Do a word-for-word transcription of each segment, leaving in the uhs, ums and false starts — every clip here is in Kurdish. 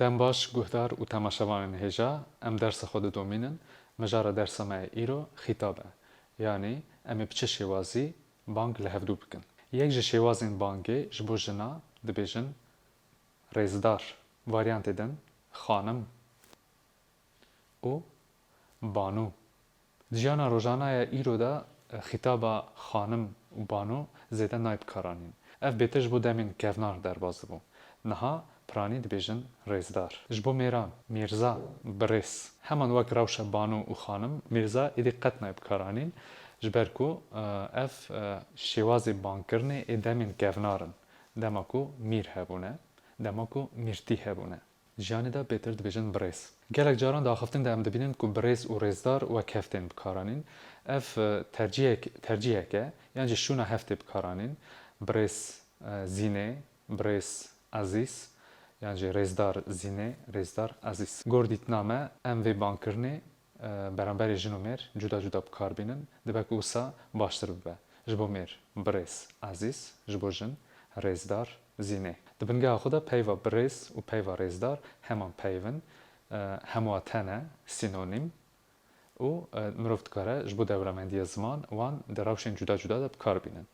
Dem baş guhdar û temaşevanên hêja, em dersa xwe didomînin. Mijara dersa me ya îro xîtab e. Yanî em ê bi çi şêwazî bang li hevdû bikin? Yek ji şêwazên bangê ji bo jina dibêjin rêzdar. Varyantê din xanim û banu. Di jiyana rojana ya îro de, e, xîtaba xanim û banu zêde nayê bikaranîn. Ev bêtir ji bo demên kevnar derbas dibû. Niha piranî dibêjin rêzdar. Ji bo mêran, mîrza, birêz. Heman wek rewşa banu û xanim, mîrza êdî qet nayê bikaranîn, ji ber ku, e, ev, e, şêwazê bangkirinê ê demên kevnar in. Dema ku mîr hebûne, dema ku mîrtî hebûne. Jiyanê de bêtir dibêjin birêz. Gelek caran di axaftin de em dibînin ku birêz û rêzdar wek hev tên bikaranîn. Ev, e, tercîhek, tercîhek e, yan jî şûna hev tê bikaranîn. Birêz, e, Zînê, birêz Ezîz, yan jî rêzdar Zînê, rêzdar Ezîz. Gor dîtina me, em vê bangkirinê, e, beramberî jin û mêr cuda cuda bi kar bînin, dibe ku wisa baştir bibe. Ji bo mêr, birêz Ezîz, ji bo jin, rêzdar Zînê. Di bingeha xwe de peyva birêz û peyva rêzdar heman peyv in, e, hemû a te ne, sînonîm û, e, mirov dikare ji bo dewlemendiya ziman wan di rewşên cuda cuda de bi kar bînin.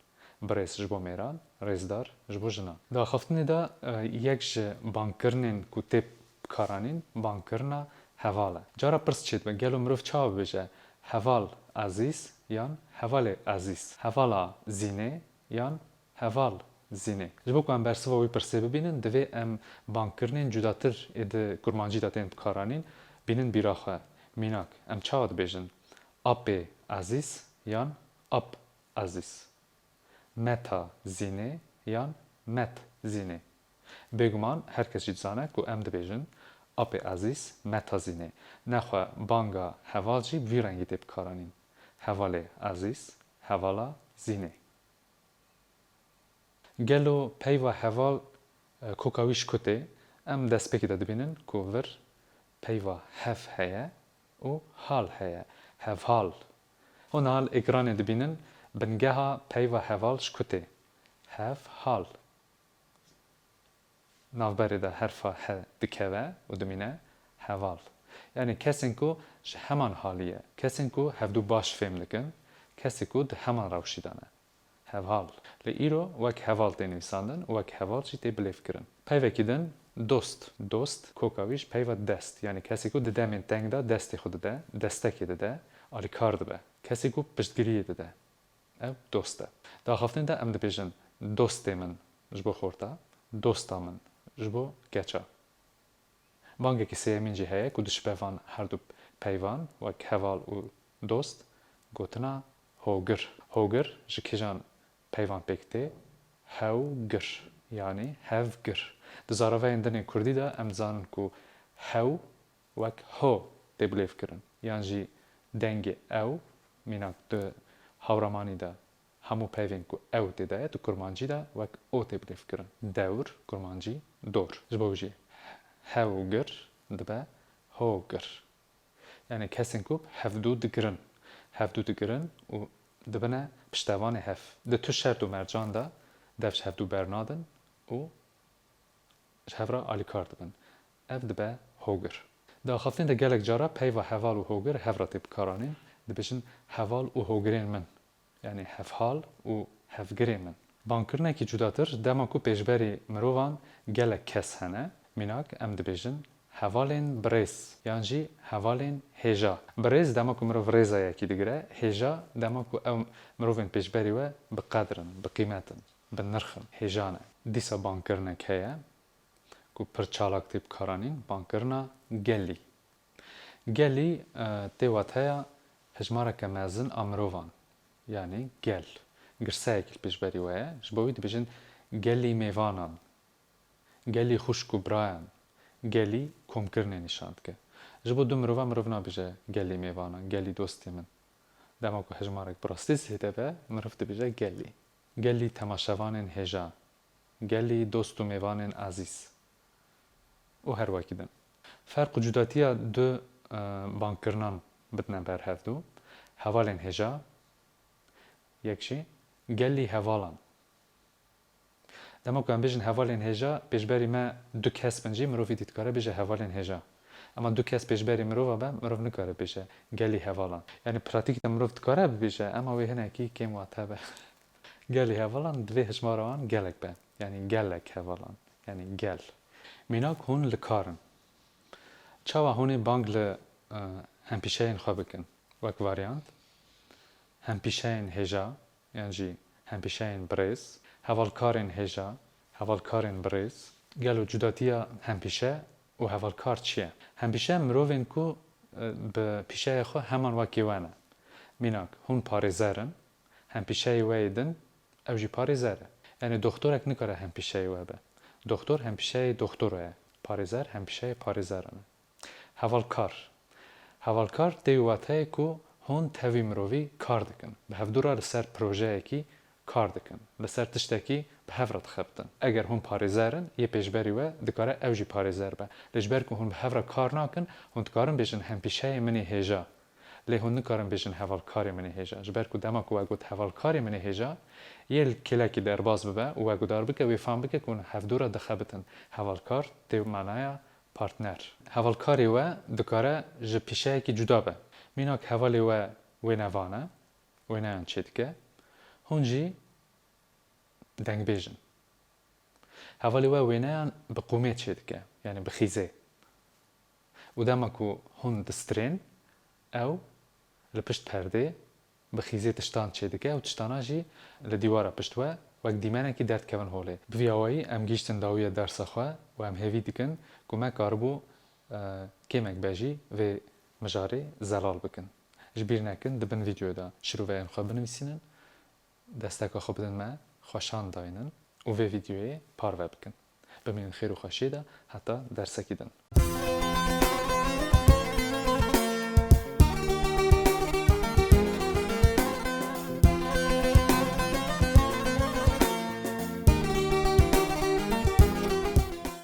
Birêz ji bo mêran, rêzdar ji bo jinan. Di axaftinê de, e, yek ji bangkirinên ku tê bikaranîn, bangkirina heval e. Cara pirs çêdibe, gelo mirov çawa bibêje, heval Ezîz yan hevalê Ezîz? Hevala Zînê yan heval Zînê? Ji bo ku em bersiva wî pirsê bibînin, divê em bangkirinên cudatir ê di kurmancî de tên bikaranîn, bînin bîra xwe. Mînak, em çawa dibêjin? Apê Ezîz yan ap Ezîz? Meta Zînê yan met Zînê? Bêguman her kes jî dizane ku em dibêjin, apê Ezîz, meta Zînê. Nexwe banga heval jî bi vî rengî tê bikaranîn. Hevalê Ezîz, hevala Zînê. Gelo peyva heval, e, koka wî ji ku tê? Em destpêkê de dibînin ku vir peyva hev heye û hal heye. Hevhal. Hûn hal ekranê dibînin, bingeha peyva heval ji ku tê? Hevhal. Navberê de herfa he dikeve û dimîne heval. Yanî kesên ku ji heman halî ye, kesên ku hevdû baş fêm dikin, kesê ku di heman rewşî de ne. Hevhal. Lê îro wek heval tê nivîsandin û wek heval jî tê bilêvkirin. Peyvekî din dost. Dost, koka wî ji peyva dest, yanî kesê ku di demên teng de destê xwe dide, destekê dide, alîkar dibe. Kesê ku piştgiriyê dide. Ev dost e. Di axaftinê de em dibêjin dostê min ji bo xorta, dosta min ji bo keça. Bangekî sêyemîn jî heye ku dişibe van herdu peyvan, wek heval û dost, gotina hogir. Hogir ji kîjan peyvan pêk tê? Hewgir, yanî hevgir. Di zaravayên din ên kurdî de em dizanin ku hew wek ho tê bilêvkirin, yan jî dengê ew, mînak di hawramanî de hemû peyvên ku ew tê de ye, di kurmancî de wek o tê bilêvkirin. Dewr, kurmancî, dor. Ji bo wî jî hewgir dibe hogir. Yanî kesên ku hevdû digirin. Hevdû digirin û dibine piştevanê hev. Di tu şert û mercan de dev ji hevdû bernadin û ji hev re alîkar dibin. Ev dibe hogir. Di axaftinê de gelek cara peyva heval û hogir hev re tê bikaranîn. Dibêjin heval û hogirên min. Yanî hevhal û hevgirê min. Bangkirinekî cudatir, dema ku pêşberî mirovan gelek kes hene, mînak em dibêjin hevalên birêz yan jî hevalên hêja. Birêz dema ku mirov rêza yekî digire, hêja dema ku ew mirovên pêşberî we bi qedir in, bi qîmet in, bi nirx in, hêja ne. Dîsa bangkirinek heye ku pir çalak tê bikaranîn, bangkirina gelî. Gelî, e, tê wateya hejmareke mezin a mirovan, yanî gel. Girseyek li pêşberî we ye, ji bo wî dibêjin gelî mêvanan, gelî xwişk û birayan, gelî komkirinê nîşan dike. Ji bo du mirovan mirov nabêje gelî mêvanan, gelî dostê min. Dema ku hejmarek bi rastî zêde be, mirov dibêje gelî. Gelî temaşevanên hêja, gelî dost û mêvanên ezîz û her wekî din. Ferq û cudatiya du, e, bangkirinan bidine ber hevdû. Hevalên hêja, yek jî gelî hevalan. Dema ku em bêjin hevalên hêja, pêşberî me du kes bin jî, mirovî dî dikare bêje hevalên hêja. Ema du kes pêşberî mirova be, mirov nikare bêje gelî hevalan. Yanî pratîk de mirov dikare bibêje, ema wê hinekî kêm wate be. Gelî hevalan divê hejmara wan gelek be. Yanî gelek hevalan. Yanî gel. Mînak, hûn li kar in. Çawa hûn ê bang li, e, hempîşeyên xwe bikin? Wek varyant, hempîşeyên hêja, yan jî hempîşeyên birêz, hevalkarên hêja, hevalkarên birêz. Gelo cudatiya hempîşe û hevalkar çi ye? Hempîşe mirovên ku, e, bi pîşeyê xwe heman wekî we ne. Mînak, hûn parêzer in, hempîşeyê we yê din, ew jî parêzer e. Yanî doxtorek nikare hempîşeyê we be. Doxtor hempîşeyê doxtoro ye. Parêzer hempîşeyê parêzeran e. Hevalkar. Hevalkar tê wî wateyê ku hûn tevî mirovî kar dikin. Bi hevdû re li ser projeyekî kar dikin. Li ser tiştekî bi hev re dixebitin. Eger hûn parêzer in, yê pêşberî we dikare ew jî parêzer be. Lê ji ber ku hûn bi hev re kar nakin, hûn dikarin bêjin hempîşeyê min ê hêja. Lê hûn nikarin bêjin hevalkarê min ê hêja. Ji ber ku dema ku we got hevalkarê min ê hêja, yê li kêlekî derbas bibe û we guhdar bike, wê fam bike ku hûn hevdû re dixebitin. Hevalkar tê manaya partner. Hevalkarê we dikare ji pîşeyekî cuda be. Mînak, hevalê we wênevan e, wêneyan çêdike. Hûn jî dengbêj in. Hevalê we wêneyan bi qûmê çêdike, yanî bi xîzê. Û dema ku hûn distirên, ew li pişt perdê bi xîzê tiştan çêdike û tiştana jî li dîwara pişt we wek dîmenekî derdikevin holê. Bi vî awayî em gihîştin dawiya dersa xwe û em hêvî dikin ku me karibû, e, kêmek be jî vê mijarê zelal bikin. Ji bîr nekin, di bin vîdyoyê de şirûveyên xwe binivîsînin, desteka xwe bidin me, xweşan daynin û vê vîdyoyê parve bikin. Bimînin xêr û xweşiyê de heta dersekî din.